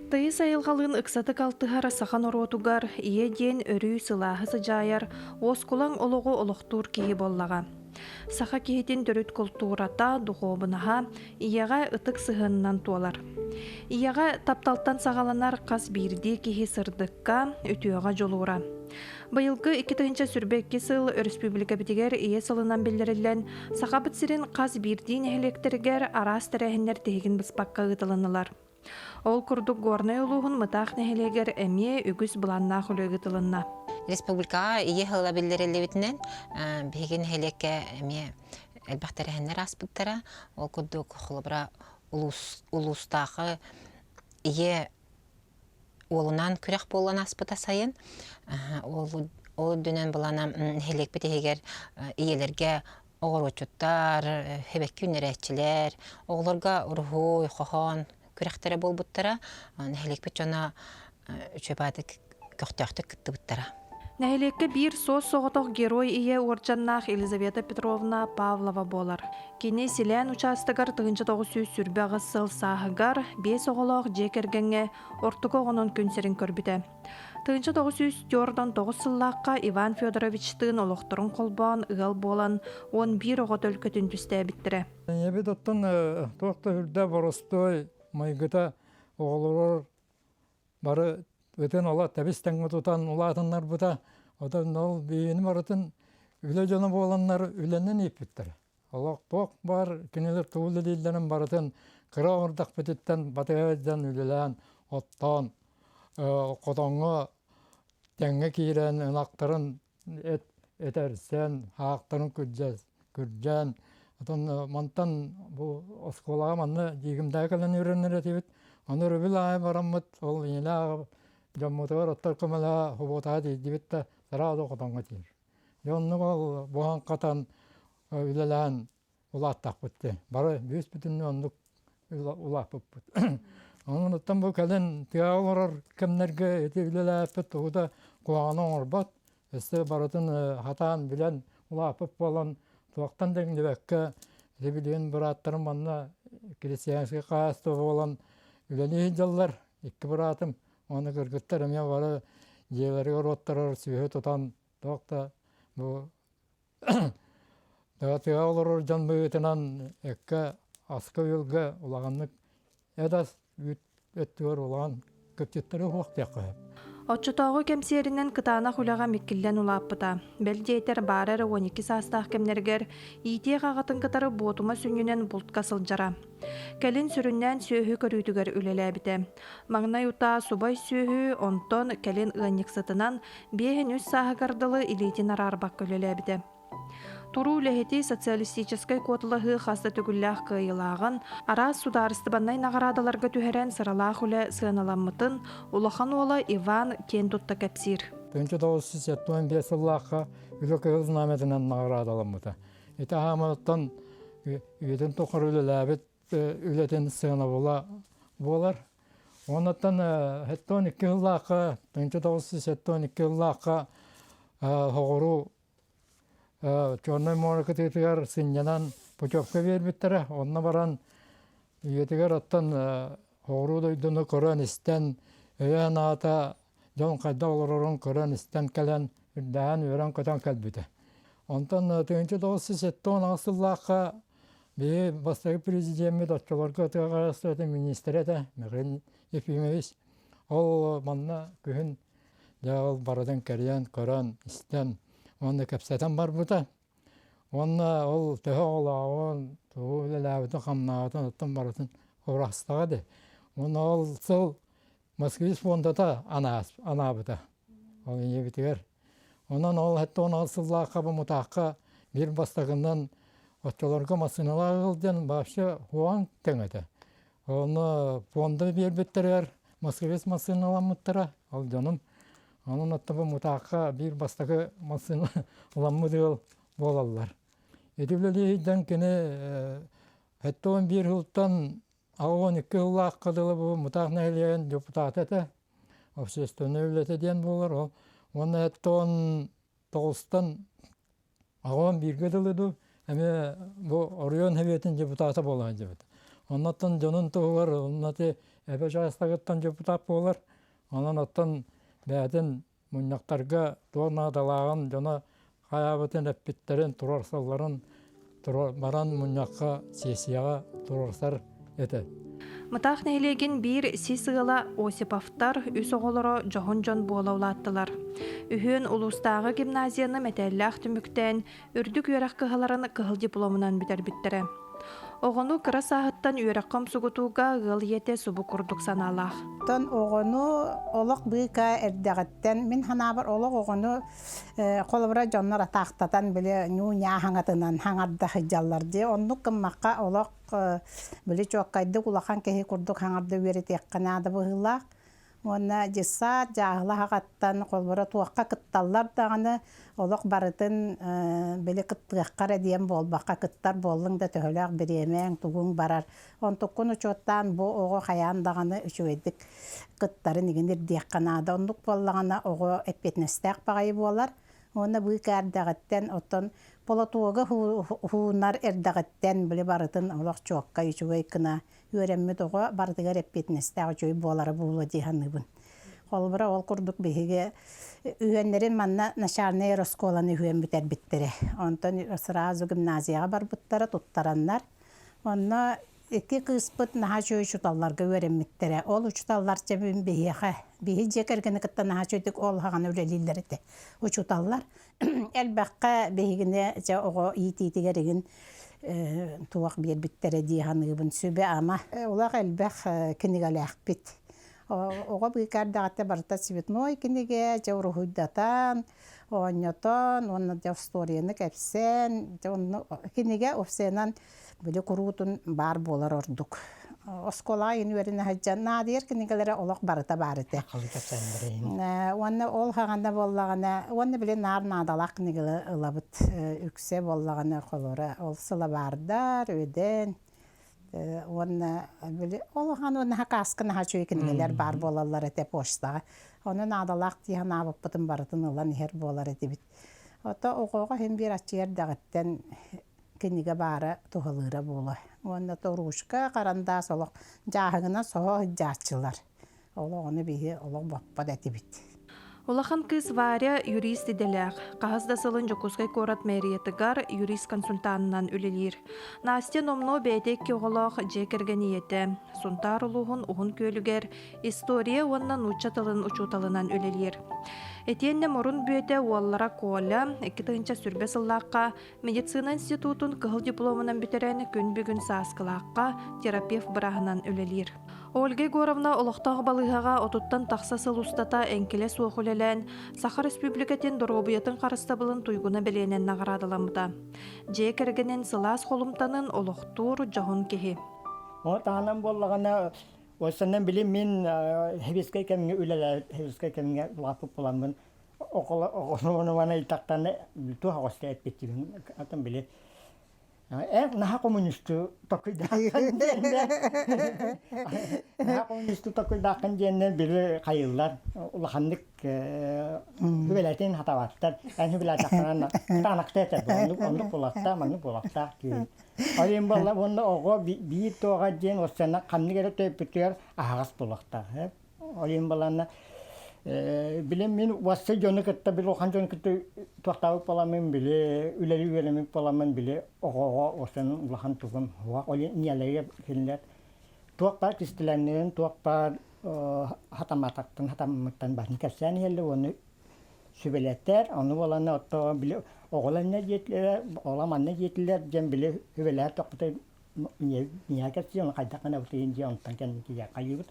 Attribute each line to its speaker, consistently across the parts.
Speaker 1: Тыйыс айылҕалыын ыксатык алтыһар саха норуотугар ийэ диэн өрүү сылааһы сыдьаайар, уоскулаҥ олоҕу олохтуур киһи буоллаҕа. Саха киһитин төрүт култуурата, духуобунаһа ийэҕэ ытык сыһыанынан туолар. Ийэҕэ тапталтан саҕаланар хас биирдии киһи сырдыкка, үтүөҕэ дьулуура. Быйылгы 2022 сыл өрөспүүбүлүкэбитигэр Ийэ сылынан биллэриллэн, Сахабыт сирин хас биирдии нэһилиэктэригэр араас тэрээһиннэр тиһигин быспакка ыытылыннылар. Ол курдук Горнай улууһун Мытаах нэһилиэгэр эмиэ үгүс былааннаах үлэ ыытылынна.
Speaker 2: Республикаҕа Ийэ сыла биллэриллибитинэн биһиги нэһилиэккэ эмиэ элбэх тэрээһиннэр ааспыттара. Ол курдук холобура улуус улуустааҕы ийэ уолунаан күрэх буолан ааспыта сайын. Ол ол үрдүнэн былаана нэһилиэкпит иһигэр ийэлэргэ оҕуруотчуттар, эбэкки үүннэрээччилэр, оҕолорго уруһуй, хоһоон күрэхтэрэ буолбуттара. Нэһилиэкпит дьоно үчүгэй баҕайытык көхтөөхтүк кыттыбыттара.
Speaker 1: Нэһилиэккэ биир суос-соҕотох Герой Ийэ уордьаннаах Елизавета Петровна Павлова буолар. Кини Силээн учаастагар 1928 сыл сааһыгар биэс оҕолоох дьиэ кэргэҥҥэ ортоку оҕонон күн сирин көрбүтэ. 1949 сыллаахха Иван Федоровичтыын олохторун холбоон ыал буолан 11 оҕо төлкөтүн түстээбиттэрэ.
Speaker 3: Ийэбит оттон туох да үрдэ боростуой майгыта оҕолорор бары ытын ола тэбис тэҥҥэ тутан улаатыннарбыта. Оттон ол биһини барытын үлэ дьоно буоланнар үлэнэн ииппиттэрэ. Олох туох баар кинилэр тугу үлэлииллэрин барытын кыра оҥордохпутуттан батыһа сылдьан үлэлээн, оттоон, хотоҥҥо тэҥҥэ киирэн ынахтарын эт этэрсэн, хаахтарын күрдьэн, отон мантан бу оскуолаҕа манна Дьиигимдээҕи кэлэн үөрэнэр этибит. Ону өрөбүл аайы бараммыт ол ийэлээх дьоммутугар оттор көмөлөһө субуотаҕа тиийдибит да сразу хотоҥҥо тиийэр. Дьэ оннук ол буһан-хатан үлэлээн улааттахпыт дии. Бары бүүс-бүтүннүү оннук улааппыппыт. Онон бу кэлин тыаҕа олорор кэмнэргэ ити үлэлээппит тугу да куһаҕаны оҥорбот. Өссө барытын хатаан билэн улааппыт буолан туохтан да иҥнибэккэ ити билигин бырааттарым манна крестьянскай хаһаайыстыба буолан үлэлии сылдьаллар. Икки быраатым уонна кыргыттар эмиэ бары дьиэлэригэр уоттарар сүөһү тутан туох да бу Тыа олорор дьон быһыытынан эккэ, аска-үөлгэ улаханнык эт-ас үүт өттүгэр улахан кыпчыттары суох диэххэ сөп.
Speaker 1: Оччотооҕу кэмсиэринэн кытаанах үлэҕэ миккиллэн улааппыта. Бэл диэтэр, баара эрэ 12 саастаах кэмнэригэр иитиэх аҕатын кытары буотума сүнньүнэн бултка сылдьара. Кэлин сүрүннээн сүөһү көрүүтүгэр үлэлээбитэ. Маҥнай утаа субай сүөһү, онтон кэлин ыанньыксытынан биэһин үс сааһыгар дылы илиитин араарбакка үлэлээбитэ. Туруу үлэһити социалистическай куоталаһыы хас да төгүллээх кыайыылааҕын, араас судаарыстыбаннай наҕараадаларга түһэрэн сыралаах үлэ сыаналаммытын улахан уола Иван киэн тутта кэпсиир.
Speaker 3: 1975 сыллаахха Үлэ Кыһыл Знамятынан наҕараадаламмыта. Ити аһааматтан үйэтин тухары үлэлээбит үлэтин сыанабыла буолар. Оннуттан 72 сыллаахха, 1972 сыллаахха соҕуруу Чернай муора кытыытыгар сынньанан путевка биэрбиттэрэ. Онно баран үйэтигэр оттон соҕуруу дойдуну көрөн-истэн, өйө-санаата дьон хайдах олорорун көрөн-истэн кэлэн, үрдээн үөрэн-көтөн кэлбитэ. Онтон 1978 сыллаахха Биһи бастакы президеммит оччолорго тыа хаһаайыстыбатын миниистирэ этэ Михаил Ефимович. Ол манна күһүн дьэ ол барытын кэрийэн, көрөн, истэн уонна кэпсэтэн барбыта. Уонна ол төһө оҕолооҕун, тугу үлэлээбитин-хамнаабытын оттон барытын урастаҕа дии. Уонна ол сыл Москвич фондата анаабыта. Ол ийэбитигэр. Онон ол 76 сыллаахха бу Мутаахха биир бастакынан оччолорго массыыналаах сылдьан вообще хуан тэҥ этэ. Онно фонда биэрбиттэригэр Москвич массыыналаммыттара ол дьонум. Онон оттон бу Мутаахха биир бастакы массыыналаммыт ыал буолаллар. Ити үлэлииһийдэн кини 71 сылтан 82 сыллаахха дылы бу Мутаах нэһилиэгин депутата этэ. Общественнай үлэтэ диэн буолар ол. Уонна оттон тоҕустан аҕам бииргэ дылы дуу эмиэ бу оройуон сэбиэтин депутата буола сылдьыбыт. Оннуттан дьонун туһугар онно ити эбэ учаастагыттан депутат буолар. Онон оттон бэйэтин мунньахтарга туох наадалааҕын дьоно хайаабытын эппиттэрин туруорсалларын баран мунньахха сессияҕа туруорсар этэ.
Speaker 1: Мытаах нэһилиэгин биир сис ыала Осиповтар үс оҕолоро дьоһун дьон буола улааттылар. Үһүөн улуустааҕы гимназияны мэтээллээх түмүктээн үрдүк үөрэх кыһаларын кыһыл дипломунан бүтэрбиттэрэ. Оҕону кыра сааһыттан үөрэххэ умсугутууга ыал ийэтэ субу курдук санаалаах.
Speaker 4: Оттон оҕону олох быыкаа эрдэҕиттэн мин санаабар олох оҕону холобура дьоннор атаахтатан били ньуу-ньаа хаҥатынан хаҥарда сылдьаллар дии. Оннук гыммакка олох били чуоккайдык улахан киһи курдук хаҥарда үөрэтиэххэ наада быһыылаах. Уонна дьыссаат дьааһыла аҕаттан холобура туохха кытталлар даҕаны олох барытын били кыттыахха эрэ диэн буолбакка кыттар буоллуҥ да төһөлөөх бириэмэҥ тугуҥ барар. Онтуккун учуоттаан бу оҕо хайаан даҕаны үчүгэйдик кыттарын игин ирдиэххэ наада. Оннук буоллаҕына оҕо эппиэтинэстээх баҕайы буолар. Уонна быыкаа эрдэҕиттэн оттон полотуога уһуунар эрдэҕиттэн били барытын олох чуоккай үчүгэй гына үөрэммит оҕо барытыгар эппиэтинэстээх үчүгэй буолара буолуо дии саныыбын. Холобура, ол курдук биһиги үһүөннэрин манна начальнай оскуоланы үһүөн бүтэрбиттэрэ. Онтон сразу гимназияҕа барбыттара, туттараннар. Онно икки кыыспыт наһаа үчүгэй учууталларга үөрэммиттэрэ. Ол учууталлар дьэ биһиэхэ, биһи дьиэ кэргэни кытта наһаа үчүгэйдик ол хаҕана үлэлииллэр этэ. Учууталлар элбэххэ биһигини дьэ оҕо иитиитигэр игин туох биэрбиттэрэ дии саныыбын сүбэ-ама улах элбэх кинигэлээхпит оҕо быыкаардаҕыта барыта цветной кинигэ дьэ уруһуйдатан оонньотон уонна дьэ остуоруйаны кэпсээн дьэ онно кинигэ уопсайынан били куруутун баар буолар ордук. Оскуолаҕа иһин үөрэнэ сылдьан наадыйар кинигэлэрэ олох барыта баар этэ. Уонна ол хаҕана буоллаҕына, уонна били наар наадалаах кинигэлэри ылабыт. Үксэ буоллаҕына холобура ол сылабаардар, үдэн уонна били ол ахан уонна хакааска наһаа үчүгэй кинигэлэр баар буолаллар этэ почтаҕа. Ону наадалаах дии санаабыппытын барытын ылан иһэр буолар этибит. Ото оҕоҕо иһин биир аччыйар эрдэҕиттэн кинигэ баара туһалыыра буолуо. Уонна то ручка, харандаас олох дьааһыгынан соһо сылдьааччылар. Ол оҕону биһи олох боппот этибит.
Speaker 1: Улахан кыыс Варя юрист идэлээх. Хаһыс да сылын Дьокуускай куорат мэриятыгар юрист-консультанынан үлэлиир. Настя номнуо бэйэтэ икки оҕолоох дьиэ кэргэн ийэтэ. Сунтаар улууһун Уһун Күөлүгэр история уонна нуучча тылын учууталынан үлэлиир. Итиэннэ мурун бүөтэ уоллара Коля 2020 сыллаахха Медицина институтун кыһыл дипломунан бүтэрэн күн бүгүн Сааскылаахха терапевт бырааһынан үлэлиир. Ольга Егоровна олохтоох балыыһаҕа отуттан тахса сыл устата эҥкилэ суох үлэлээн, Саха Республикатын доруобуйатын харыстабылын туйгуна бэлиэнэн наҕараадаламмыта. Дьиэ кэргэнин сылаас холумтанын олохтуур дьоһун киһи.
Speaker 5: Ол таһынан буоллаҕына, Осаннан били мин хевискэй кэмҥэ үлэлээбит хевискэй кэмҥэ улааппыт буоламмын оҕолорун ыйтахтан туох оҕосто эппиттибин атын били эн наһаа коммунисту токуйдааххын диэннэ наһаа коммунисту токуйдааххын диэннэ били хайыллар улаханнык хүбэлэтин хатабаттар эн хүбэлээтэххинэ таанакта этэр оннук оннук буолахтаах маннык буолахтаах диэн ол иһин буолла уонна оҕо биир туоҕа диэн уоссана ханнык эрэ төрөппүтүгэр аһаҕас буолуохтаах Ол иһин балаанна билим мин уоссай дьону кытта били улахан дьону кытта туохтаабыт буоламмын били үлэлии үөрэммит буоламмын били оҕоҕо уоссайын улахан тугум суох. Ол иһин ийэлэригэр кинилэр туох баар кистэлэҥнэрин туох баар хатамматахтан хатаммыттан барын кэпсээн иһэллэр уонна сүбэлэтэр. Ону буоланна отто били оҕолор иннэ диэтилэр, оҕолор манна диэтилэр диэн били сүбэлэһэр тохпута миэхэ кэпсиир, ону хайдах гына бутуйун диэн онтон кэнники хайыыбыт.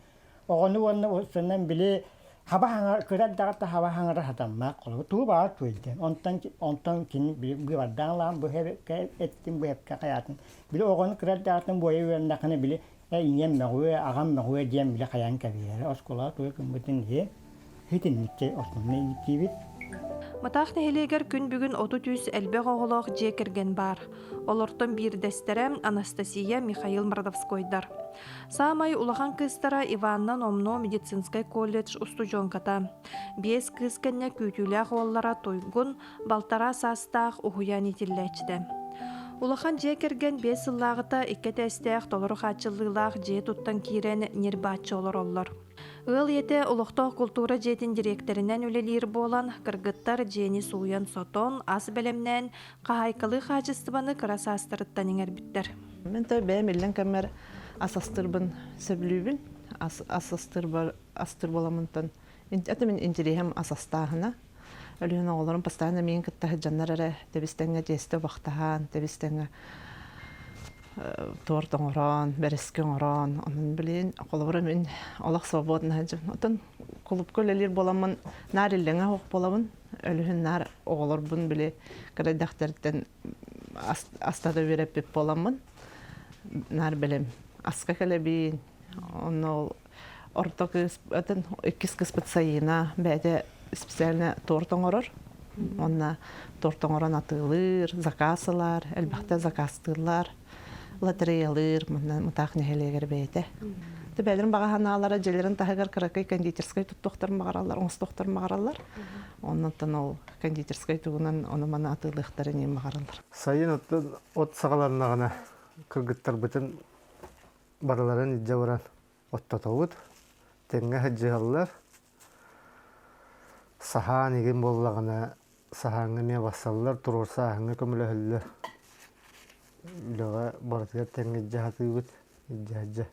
Speaker 5: Оҕону уонна сынан били хаба хаҥар кыра эрдэҕиттэн хаба хаҥара сатаммат холобур тугу баҕар туойдун онтон онтон кини били быыбардаан ылаан бу эбэккэ эттин бу эпкэ хайаатын били оҕону кыра эрдэҕиттэн буойа үөрэннэххинэ били э ийэм мөҕүө аҕам мөҕүө диэн били хайаан кэбиһэр оскуолаҕа тугу гыммытын иһи итинникчэ основной иитиибит
Speaker 1: Мытаах нэһилиэгэр күн бүгүн 33 элбэх оҕолоох дьиэ кэргэн баар. Олортон биирдэстэрэ Анастасия Михаил Мордовскойдар. Саамай улахан кыыстара Иванна номнуо медицинскэй колледж устудьуоҥката. Биэс кыыс кэннэ күүтүүлээх уоллара Туйгун балтараа саастаах уһуйаан иитиллээччитэ. Улахан дьиэ кэргэн биэс сыллааҕыта икки этээстээх толору хааччыллыылаах дьиэ туттан киирэн ньир-бааччы олороллор. Ыал ийэтэ олохтоох култуура дьиэтин дириэктэринэн үлэлиир буолан, кыргыттар дьиэни сууйан-сотон, ас бэлэмнээн, хаһаайкалыы хаачыстыбаны кыра саастарыттан иҥэрбиттэр.
Speaker 6: Мин то бэйэм иллэҥ кэммэр ас астыырбын сөбүлүүбүн. Ас ас астыырбар астыыр буоламмынтан это мин интэриэһим ас астааһына. Өлүөн оҕолорум постоянно миигин кытта сылдьаннар эрэ тэбис-тэҥҥэ тиэстэ убахтаһан, тэбис-тэҥҥэ торт оҥорон, бэрэски оҥорон, онон билин холобура мин олох свободно сылдьабын. Оттон кулуупка үлэлиир буоламмын наар иллэҥэ суох буолабын. Өлүһүн наар оҕолорбун били кыра эрдэхтэриттэн астата үөрэппит буоламмын наар бэлэм аска кэлэбин. Онно ол орто кыыс атын иккис кыыспыт Сайыына бэйэтэ специально торт оҥорор. Уонна торт оҥорон атыылыыр, заказ ылар, элбэхтэ заказтыыллар, лотереялыыр, манна Мытаах нэһилиэгэр бэйэтэ. Бэйэлэрин баҕа санаалара дьиэлэрин таһыгар кыракый кондитерскай туттуохтарын баҕараллар, оҥостуохтарын баҕараллар. Оннуттан ол кондитерскай тугунан ону-маны атыылыахтарын иһин баҕараллар.
Speaker 7: Сайын оттон от саҕаланнаҕына кыргыттарбытын барыларын илдьэ баран оттотобут, тэҥҥэ сылдьыһаллар. Саһаан игин буоллаҕына саһааҥҥа эмиэ бассаллар, туруорсааһыҥҥа көмөлөһөллөр. Үлэҕэ барытыгар тэҥҥэ илдьэ сатыыбыт, илдьэ сылдьа.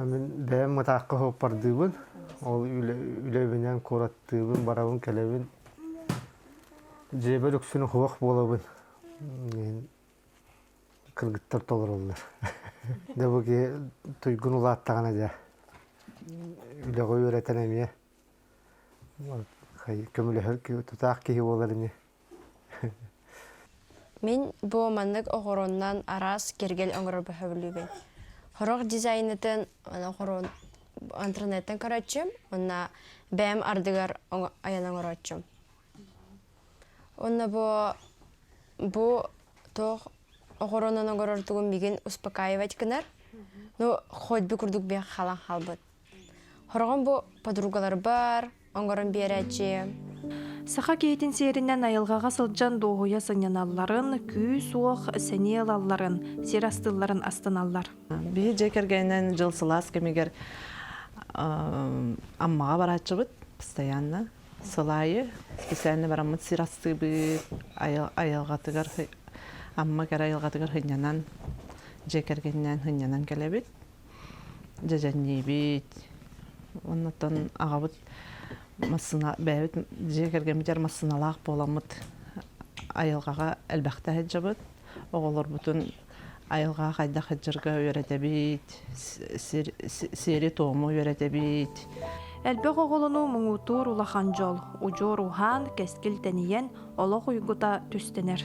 Speaker 7: Мин бэйэм мытаахха суоппардыыбын, ол үлэбинэн куораттыыбын, барабын, кэлэбин. Дьиэбэр үксүн суох буолабын. Кыргыттар толороллор. Дьэ бу киһи туйгун улааттаҕына дьэ үлэҕэ үөрэтэн эмиэ көмөлөһөр тутаах киһи буолар ини.
Speaker 8: Мин бу маннык оҕороннон араас киэргэл оҥорорбун сөбүлүүбүн. Сорох дизайнытын оҕорон интернеттэн көрөөччүм уонна бэйэм ардыгар айан оҥорооччум. Уонна бу бу туох оҕоронон оҥорор тугун миигин успокаивать гынар. Ну, хоть бы курдук биэх халан хаалбыт. Хороҕон бу подругаларбар оҥорон биэрээччи.
Speaker 1: Саха киһитин сиэринэн айылҕаҕа сылдьан дуоһуйа сынньаналларын, күүс-уох, сэниэ ылалларын, сир астыылларын астыналлар.
Speaker 6: Биһи дьиэ кэргэнинэн дьыл сылаас кэмигэр Аммаҕа барааччыбыт постоянно. Сыл аайы специально бараммыт сир астыыбыт, айылҕатыгар Амма кэрэ айылҕатыгар сынньанан, дьиэ кэргэнинээн сынньанан кэлэбит, дьэдьэнниибит. Оннуттан аҕабыт массыына бэйэбит дьиэ кэргэммитигэр массыыналаах буоламмыт айылҕаҕа элбэхтэ сылдьабыт. Оҕолорбутун айылҕаҕа хайдах сылдьарга үөрэтэбит, сиэри-туому үөрэтэбит.
Speaker 1: Элбэх оҕолонуу муҥутуур улахан дьол, удьуор уһаан, кэскил тэнийэн, олох уйгута түстэнэр.